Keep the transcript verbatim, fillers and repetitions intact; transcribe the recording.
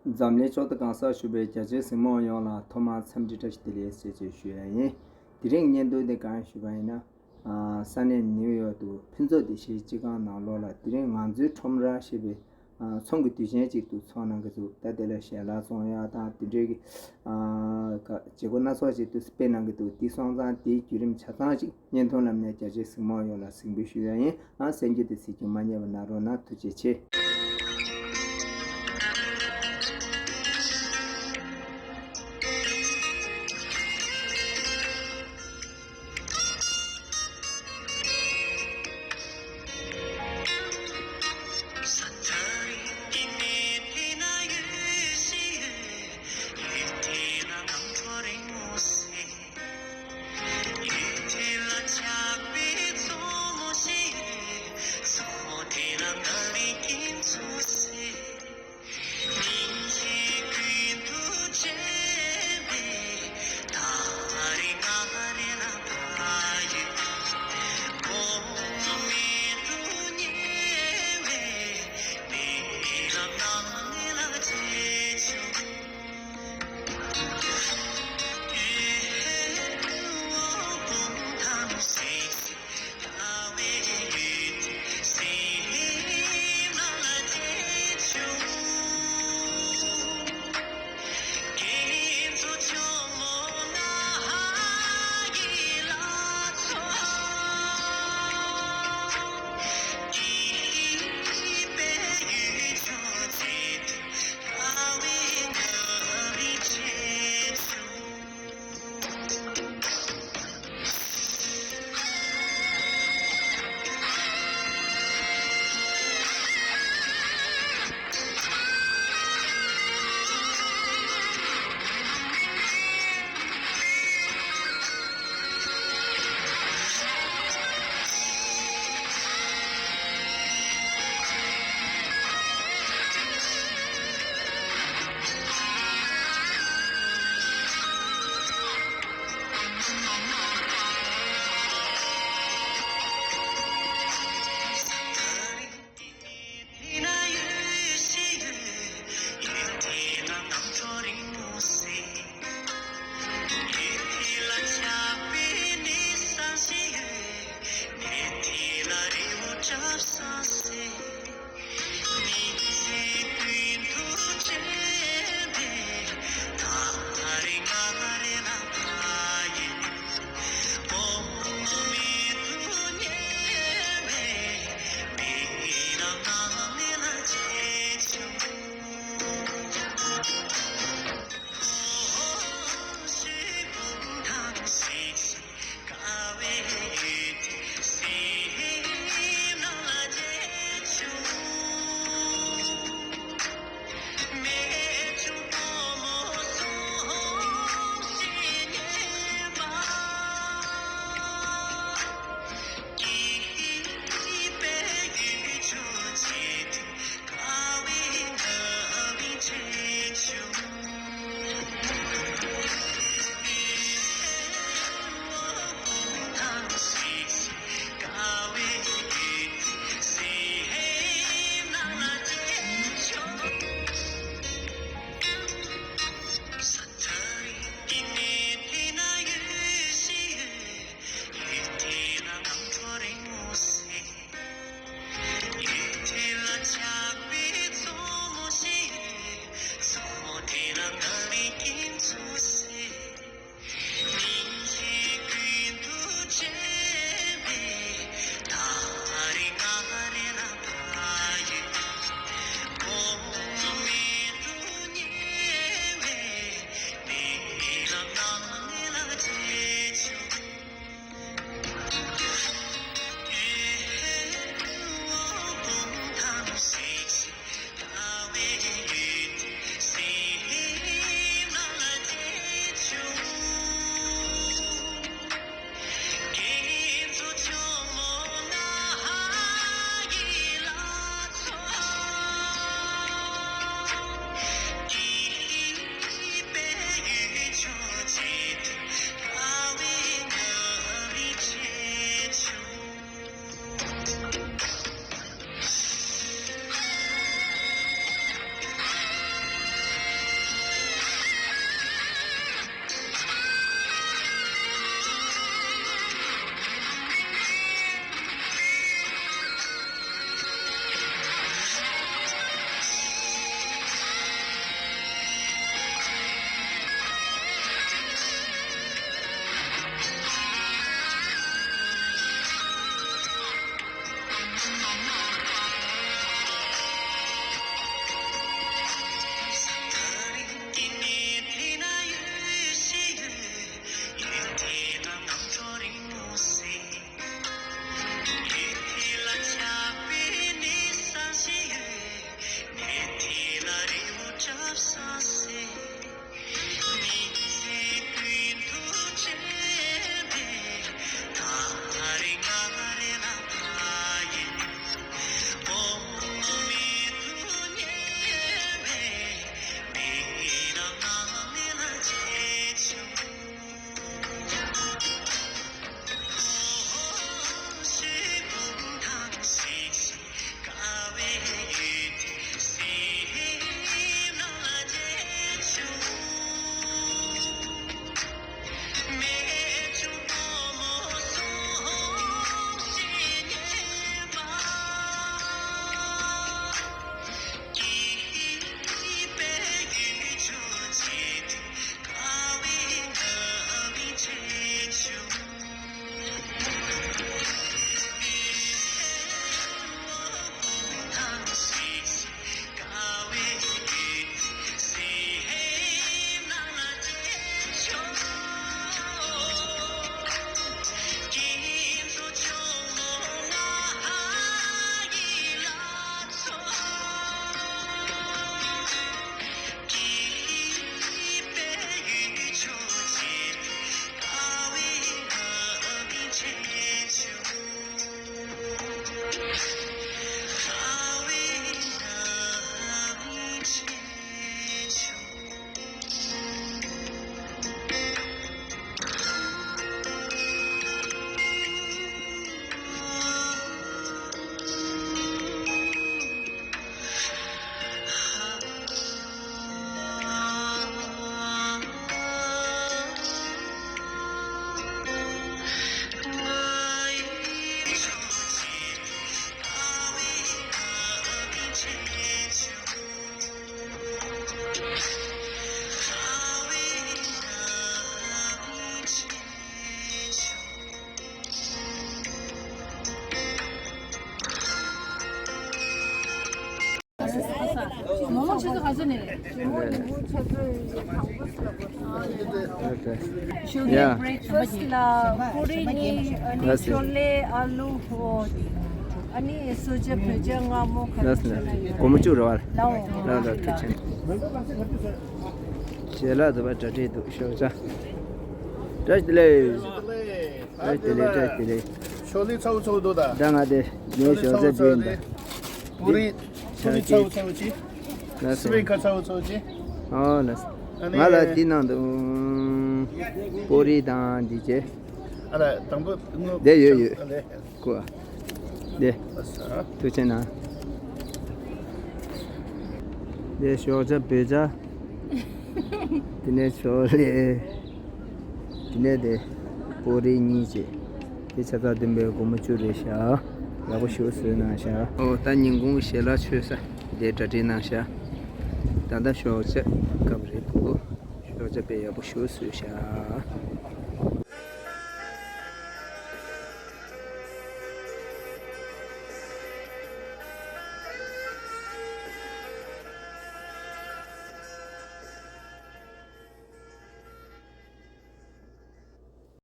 འཛམ་གླིང་ཕྱོགས་བསྡུས་གང་སར་བཞུགས་པའི་རྒྱ་ཆེའི་གཟིགས་མོ་བ་ཡོངས་ལ་ཐོག་མར་འཚམས་འདྲི་བཀྲ་ཤིས་བདེ་ལེགས་ཞེས་བཅས་ཞུ་ཡ་ཡིན། དེ་རིང་བརྙན་ཐུང་འདི་གང་ཞུས་པ་ཡིན་ན། ས་གནས་ནིའུ་ཡོག་ཏུ་ཕུན་ཚོགས་སྡེ་བཞིའི་སྤྱི་ཁང་ནང་ལོགས་ལ་དེ་རིང་ང་ཚོའི་ཁྲོམ་ར་ཞེས་པའི་ཚོང་གི་དུས་ཆེན་ཅིག་ཏུ་ཚོགས་གནང་གི་འདུག་ད་དེ་ལ་ཞལ་ལག་བཙོང་ཡ་དང་དེ་འདྲའི་གི་བྱེད་སྒོ་སྣ་ཚོགས་ཅིག་ཏུ་སྤེལ་གནང་གི་འདུག་དེ་སོང་ཙང་དེའི་བརྒྱུད་རིམ་ཆ་ཚང་ཅིག་བརྙན་ཐུང་ལམ་ནས་རྒྱ་ཆེའི་གཟིགས་མོ་བ་ཡོངས་ལ་གཟིགས་འབུལ་ཞུ་ཡ་ཡིན། ཨ་གསན་རྒྱུ་དེ་གཟིགས་རྒྱུ་མ་བསྙེལ་བ་གནང་རོགས་གནང་། ཐུགས་རྗེ་ཆེ། ཞུ་ལས་བྷི་རེག་ཕ་སི་ལ་པུ་རི་གཉིས། ཨ་ནི་ཞུ་ལས་ཨ་ལུ་ཧོ། ཨ་ནི་སོ་ཇ་བོད་ཇ་མངར་མོ་ཁ་ལག་ཞུ་ལ་ཡོད། སྒོར་མོ་བཅུ་རེད་བ། ལའོ། ལ་ལ་ཐུགས་ཆེན། ཞལ་ལག་དུ་བ་གྲ་སྒྲིག་འདུག་ཞོགས་ཇ། བཀྲ་ཤིས་བདེ་ལེགས། བཀྲ་ཤིས་བདེ་ལེགས། བཀྲ་ཤིས་བདེ་ལེགས། ཤོག་ལེ་ཚ་བོ་ཚ་བོ་འདུག་ད། ད་ང་དེ་ངའི་ཤོག་ལེ་ཚ་བོ་ཚ་བོ་འདུག་པུ་རི། པུ་རི་ཚ་བོ་ཚ་བོ་ཅིག་སི་པན་ཁ་ཚ་བོ་ཚ་བོ་ཅིག་ཨོ་ལ། ང་ལ་འདི་ནང་དུ་པུ་རི་དང་འདི་བྱས། ཨ་ལ་དང་པོ་ངོ་། དེ་ཡོད་ཡོད། ཨ་ལས། ཀོ། དེ། ཨ་ས། ཐུགས་ཆེ་ན། དེ་ཞོགས་ཇ་བོད་ཇ། དེ་ནས་ཞོགས་ལས། དེ་ནས་དེ། པུ་རི་གཉིས་བྱས། དེ་ཆ་ཚང་བདུན་པའི་སྒོར་མོ་བཅུ་རེད་ཤག་ཡག་པོ་ཞིག་བཟོས་གནང་ཤག་ཨོ་ད་ཉིན་གུང་གི་ཞལ་ལག་མཆོད་ས། དེ་གྲ་སྒྲིག་གནང་ཤག་ད་ལྟ་ཞོགས་ཇ་སྐབས་རེད་འདུག་ཞོགས་ཇ་དཔེ་ཡག་པོ་ཞིག་བཟོས་ཤག